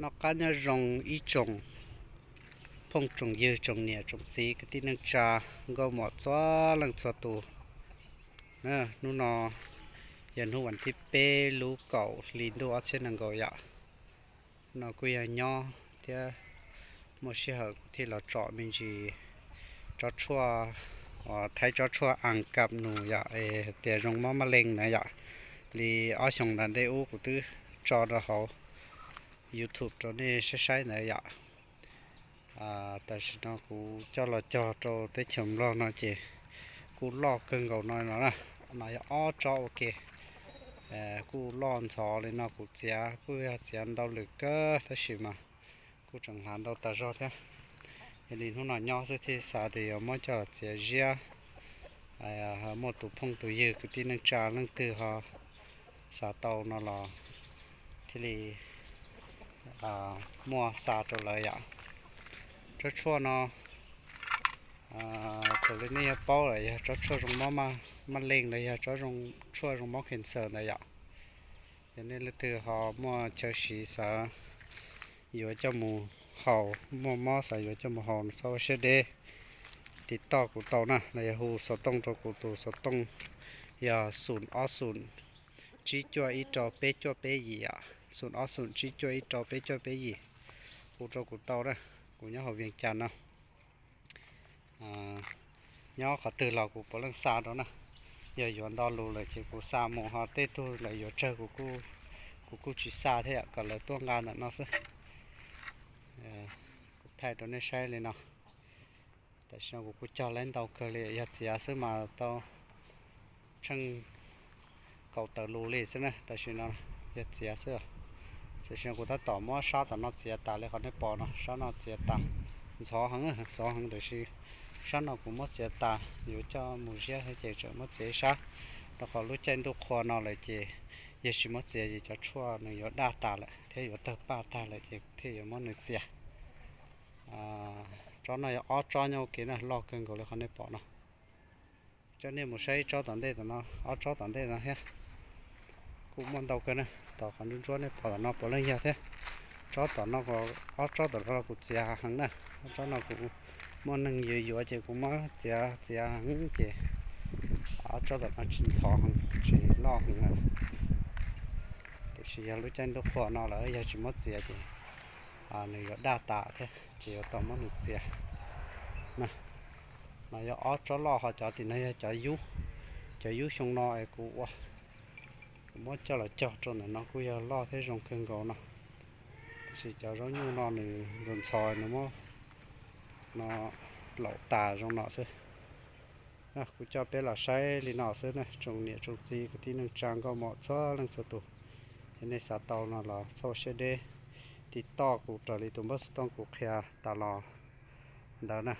Noj qab nyob zoo ib tsoom phooj tsoom ywg, tsoom niam tsoom txiv, kwv tij neej tsa, nkauj mom txhua leej txhua tus. Hnub no yog hnub vas thib peb lub kaum hli ntuj ob txhiab nees nkaum yom. No kuj yog nyob thiab muaj sij hawm kuv thiaj los tsom me ntsis tsob tshuaj, uas thaib tsob tshuaj As Kas Nus yom, es tias zoo mob mab leej na yom. Li ob xyoos ntawd ntej ub kuv twb tso rau hauv YouTube rau nej saib saib ntawd yom. Tam sim no kuv coj los cog rau teb chaws Nplog no ces kuj loj kawg nkaus no no na. No yog ob tsob ua ke, kuj loj ntxhov li no. Kuv txiav kuj yog txiav ntau lwm kawg tab sis mas kuj tseem hnav ntau tas zog thiab. Yog li hnub no nyob xwb thiaj xav tias yuav muab coj los txiav ziab. Muaj tus phooj tus ywg kwv tij neej tsa leej twg ho xav tau no los thiaj li muaj xa rau lawv yom. Tsob tshuaj no raws li nej yuav paub lawm yog tsob tshuaj zoo mob mab leej los yog tsob tshuaj zoo mob cancer ntawd yom. Yog nej leej twg ho muaj chaw siv xav yuav coj mus haus, muaj mob xav yuav coj mus haus no txhob ua siab deb, tiv toj kuv tau na, los yog hu xov tooj rau kuv. Tus xov tooj yog xoom ob xoom tsib cuaj ib rau peb cuaj peb yim yom, xoom ob xoom tsib cuaj ib rau peb cuaj peb yim. Hu rau kuv tau na, kuv nyob hauv Vias Cas no. Nyob qhov twg los kuv puav leej xa rau na. Yog yuav nto lus lawm ces kuv xa mus, ho tej tug lawv yuav tsawg kuv kuj tsis xa thiab yom, kom lawv tuaj nqa ntawm no xwb. Kuv thaij rau nej saib li no. Tam sim no kuv kuj cog lawv ntau kawg li, yog txiav xwb mas tau tsheej kaum tawm lus li xwb na. Tam sim no yog txiav xwb. Tam sim no kuv tab tom muab sab tom no txiav tas li qhov nej pom no, sab no txiav tas. Ntxhov heev, ntxhov heev, tiam sis sab no kuv muab txiav tas, yuav coj mus ziab thiab ces tseem muab txiav ib sab, rau qhov lub caij ntuj qhua no lawm ces yog tsis muab txiav ces cov tshuaj nws yuav daj tas lawm thiab yuav tawg paj tag lawm ces thiaj yuav muab nws txiav. Tsob no yog ob tsob nyob ua ke na, loj kawg nkaus li qhov nej pom no. Coj nej mus saib ib tsob tom ntej tom no, ob tsob tom ntej no thiab. Kuj muaj ntau kawg na, tom qhov ntsuab ntsuab nej pom tom no puav leej yog thiab. Tsob tom no, ob tsob tom no kuv txiav heev na. Ob tsob no kuv muaj neeg yuav yuav ces kuv muab txiav txiav heev ces ob tsob tom no tsis ntxhov heev, tsis loj heev na. Tiam sis yog lub caij ntuj qhua no lawm yog tsis muab txiav ces nws yuav daj tas thiab ces yuav tau muab nws txiav. No yog ob tsob loj, ho cov tim no yog cov yub. Cov yub xyoo no es kuv ua, kuv muab coj los cog rau ntawm no kuj yog loj thiab zoo kawg nkaus no. Tiam sis cov zaub nyuj no nws ntxhov ntxhov, nws muab no laum tas zoo no xwb. Kuv coj peb los saib li no xwb na, tsoom niam tsoom txiv kwv tij neej tsa nkauj mom txhua leej txhua tus. Yog nej xav tau no los txhob ua siab deb, tiv toj kuv raws li tus npawb xov tooj kuv qhia tas los ntawd na.